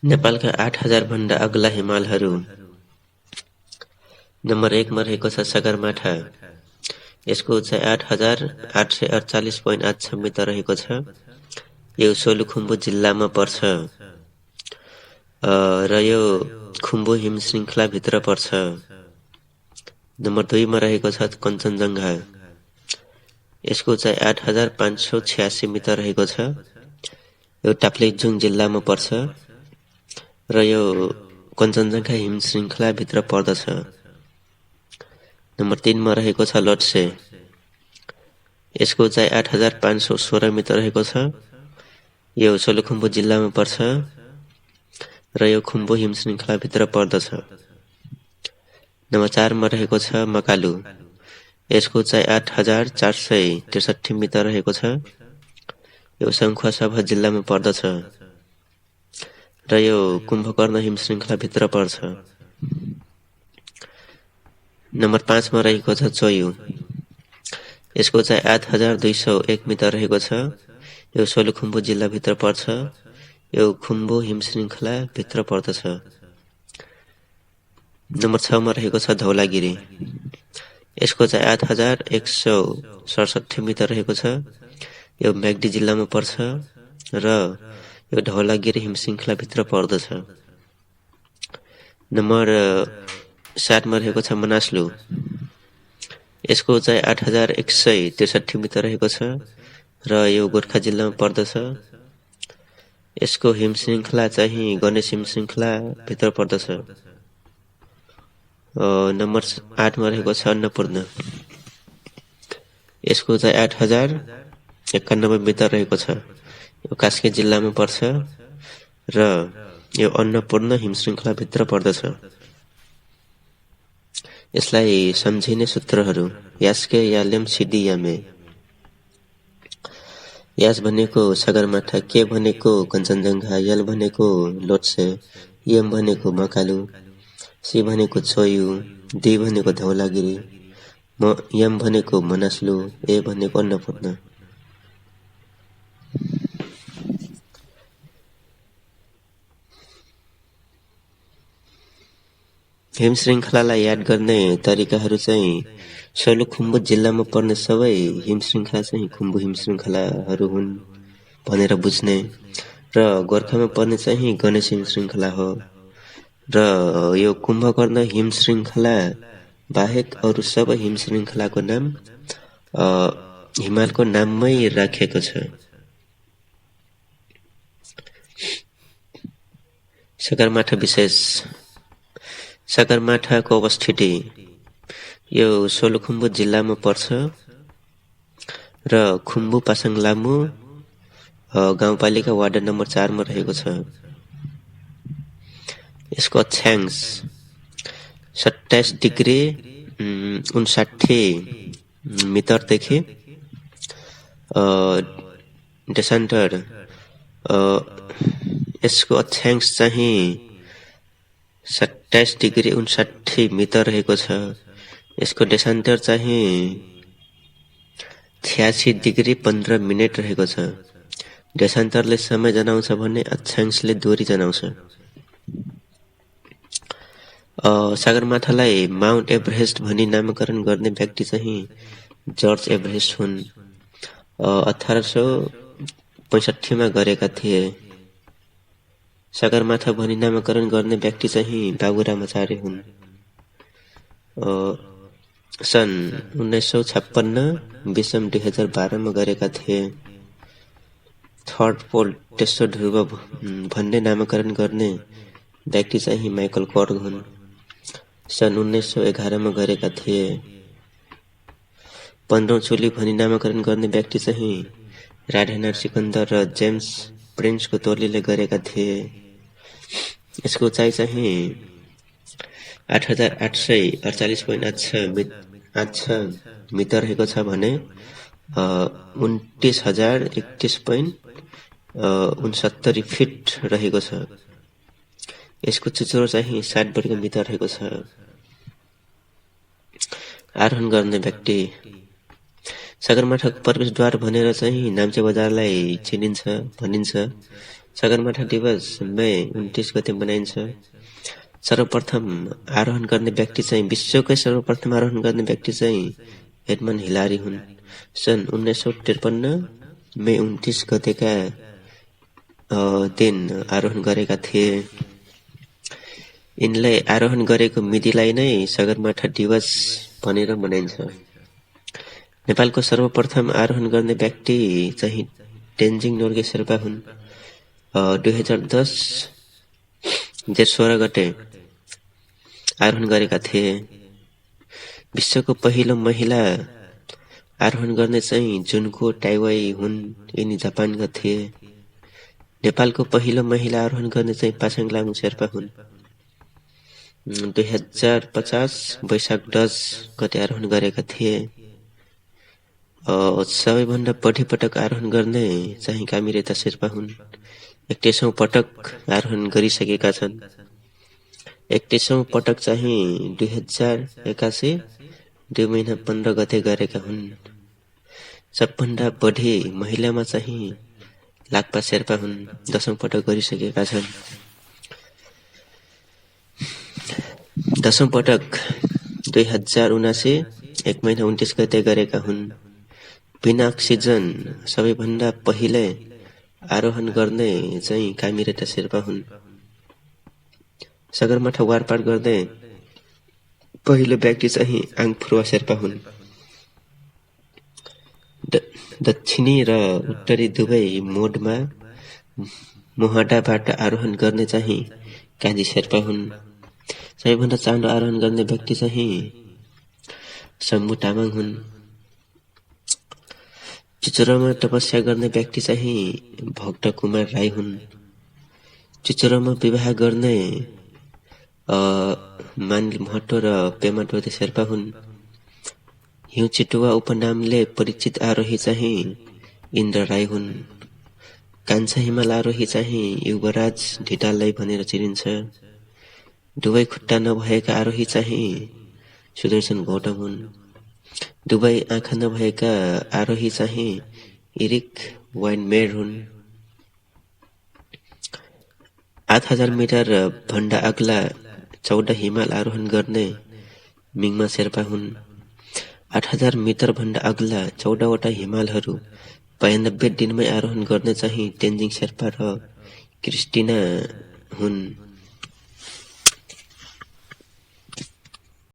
नेपालका 8,000 भन्दा अग्ला हिमालहरू। नम्बर 1 मा रहेको छ सगरमाथा। यसको उचाइ 8,848.86 मिटर रहेको छ। यो सोलुखुम्बु जिल्लामा पर्छ र यो खुम्बु हिमश्रृङ्खला भित्र पर्छ। नम्बर 2 मा रहेको छ कञ्चनजङ्घा। यसको उचाइ 8,586 मिटर रहेको छ। यो टाप्लेजुङ जिल्लामा पर्छ र यो कञ्चनजङ्घा हिमश्रृङ्खला भित्र पर्दछ। नम्बर 3 मा रहेको छ लोटसे। यसको उचाइ 8,516 मिटर रहेको छ। यो सोलुखुम्बु जिल्लामा पर्छ र यो खुम्बु हिमश्रृङ्खला भित्र पर्दछ। नम्बर 4 मा रहेको छ मकालु। यसको उचाइ 8,463 मिटर रहेको छ। यो सङ्खुवासभा जिल्लामा पर्दछ र यो कुम्भकर्ण हिमश्रृङ्खला भित्र पर्छ। नम्बर 5 मा रहेको छ चोयु। यसको उचाइ 8,201 मिटर रहेको छ। यो सोलुखुम्बु जिल्लाभित्र पर्छ। यो खुम्बु हिमश्रृङ्खला भित्र पर्दछ। नम्बर 6 मा रहेको छ धौलागिरी। यसको चाहिँ 8,167 मिटर रहेको छ। यो म्याग्दी जिल्लामा पर्छ र यो धौलागिरी हिमश्रृङ्खला भित्र पर्दछ। नम्बर 7 मा रहेको छ मनासलु। यसको चाहिँ 8,163 मिटर रहेको छ र यो गोर्खा जिल्लामा पर्दछ। यसको हिमश्रृङ्खला चाहिँ गणेश हिमश्रृङ्खला भित्र पर्दछ। नम्बर 8 मा रहेको छ अन्नपूर्ण। यसको चाहिँ 8,091 मिटर रहेको छ। यो कास्की जिल्लामा पर्छ र यो अन्नपूर्ण हिमश्रृङ्खला भित्र पर्दछ। यसलाई सम्झिने सूत्रहरू यास्के यालेम सिडी यामे। यास भनेको सगरमाथा, के भनेको कञ्चनजङ्घा, यल भनेको लोटसे, यम भनेको मकालु, सी भनेको चोयु, डी भनेको धौलागिरी, यम भनेको मनासलु, ए भनेको अन्नपूर्ण। हिमश्रृङ्खलालाई याद गर्ने तरिकाहरू चाहिँ सोलुखुम्बु जिल्लामा पर्ने सबै हिमश्रृङ्खला चाहिँ खुम्बु हिमश्रृङ्खलाहरू हुन् भनेर बुझ्ने र गोर्खामा पर्ने चाहिँ गणेश हिमश्रृङ्खला हो र यो कुम्भकर्ण हिमश्रृङ्खला बाहेक अरू सबै हिमश्रृङ्खलाको नाम हिमालको नाममै राखिएको छ। सगरमाथा विशेष। सगरमाथाको अवस्थिति यो सोलुखुम्बु जिल्लामा पर्छ र खुम्बु पासाङ लामु गाउँपालिका वार्ड नम्बर 4 मा रहेको छ। यसको अक्षांश 27°59 मिटरदेखि देशान्तर यसको अक्षांश चाहिँ 27°59 मिटर रहेको छ। यसको देशान्तर चाहिँ 86°15 रहेको छ। देशान्तरले समय जनाउँछ भने अक्षांशले दूरी जनाउँछ। सगरमाथालाई माउन्ट एभरेस्ट भनी नामकरण गर्ने व्यक्ति चाहिँ जर्ज एभरेस्ट हुन्। 1865 मा गरेका थिए। सगरमाथा भनी नामकरण गर्ने व्यक्ति चाहिँ बाबुरामाचार्य हुन्। सन् 1956 विषम 2012 मा गरेका थिए। थर्ड पोल तेस्रो ध्रुव भन्ने नामकरण गर्ने व्यक्ति चाहिँ माइकल कर्ग हुन्। सन् 1911 मा गरेका थिए। 15औं चोली भनी नामकरण गर्ने व्यक्ति चाहिँ राधानाथ सिकन्दर र जेम्स प्रिन्सको टोलीले गरेका थिए। यसको उचाइ चाहिँ 8,848.86 मिटर रहेको छ भने 29,031.69 फिट रहेको छ। यसको चुचुरो चाहिँ 60 वर्ग मिटर रहेको छ। आरोहण गर्ने व्यक्ति। सगरमाथाको प्रवेशद्वार भनेर चाहिँ नाम्चे बजारलाई भनिन्छ। सगरमाथा दिवस मे 29 गते मनाइन्छ। सर्वप्रथम आरोहण गर्ने व्यक्ति चाहिँ विश्वकै सर्वप्रथम आरोहण गर्ने व्यक्ति चाहिँ एडमन्ड हिलारी हुन्। सन् 1953 मे 29 गतेका दिन आरोहण गरेका थिए। यिनलाई आरोहण गरेको मितिलाई नै सगरमाथा दिवस भनेर मनाइन्छ। नेपालको सर्वप्रथम आरोहण गर्ने व्यक्ति चाहिँ तेन्जिङ नोर्गे शेर्पा हुन्। 2010 जेठ 16 गते आरोहण गरेका थिए। विश्वको पहिलो महिला आरोहण गर्ने चाहिँ जुनको टाइवाई हुन्। यिनी जापानका थिए। नेपालको पहिलो महिला आरोहण गर्ने चाहिँ पासाङ लामुङ शेर्पा हुन्। 2050 वैशाख 10 गते आरोहण गरेका थिए। सबैभन्दा बढी पटक आरोहण गर्ने चाहिँ कामिरेता शेर्पा हुन्। 31औं पटक आरोहण गरिसकेका छन्। 31औं पटक चाहिँ 2081 2 महिना 15 गते गरेका हुन्। सबभन्दा बढी महिलामा चाहिँ लाक्पा शेर्पा हुन्। 10औं पटक गरिसकेका छन्। 10औं पटक 2079 1 महिना 29 गते गरेका हुन्। बिना अक्सिजन सबैभन्दा पहिले आरोहण गर्ने चाहिँ कामिरेता शेर्पा हुन्। सगरमाथा वारपार गर्ने पहिलो व्यक्ति चाहिँ आङफुरुवा शेर्पा हुन्। दक्षिणी र उत्तरी दुवै मोडमा मोहडाबाट आरोहण गर्ने चाहिँ काजी शेर्पा हुन्। सबैभन्दा चाँडो आरोहण गर्ने व्यक्ति चाहिँ शम्भु तामाङ हुन्। चुचुरोमा तपस्या गर्ने व्यक्ति चाहिँ भक्त कुमार राई हुन्। चुचुरोमा विवाह गर्ने मानिल महतो र पेमा डोते शेर्पा हुन्। हिउँ चितुवा उपनामले परिचित आरोही चाहिँ इन्द्र राई हुन्। कान्छा हिमाल आरोही चाहिँ युवराज ढिटाललाई भनेर चिनिन्छ। दुवै खुट्टा नभएका आरोही चाहिँ सुदर्शन गौतम हुन्। दुवै आँखा नभएका आरोही चाहिँ इरिक वाइनमेयर हुन्। 8000 मिटर भन्दा अग्ला 14 हिमाल आरोहण गर्ने मिङमा शेर्पा हुन्। 8000 मिटर भन्दा अग्ला 14 वटा हिमालहरू 92 दिनमै आरोहण गर्ने चाहिँ तेन्जिङ शेर्पा र क्रिस्टिना हुन्।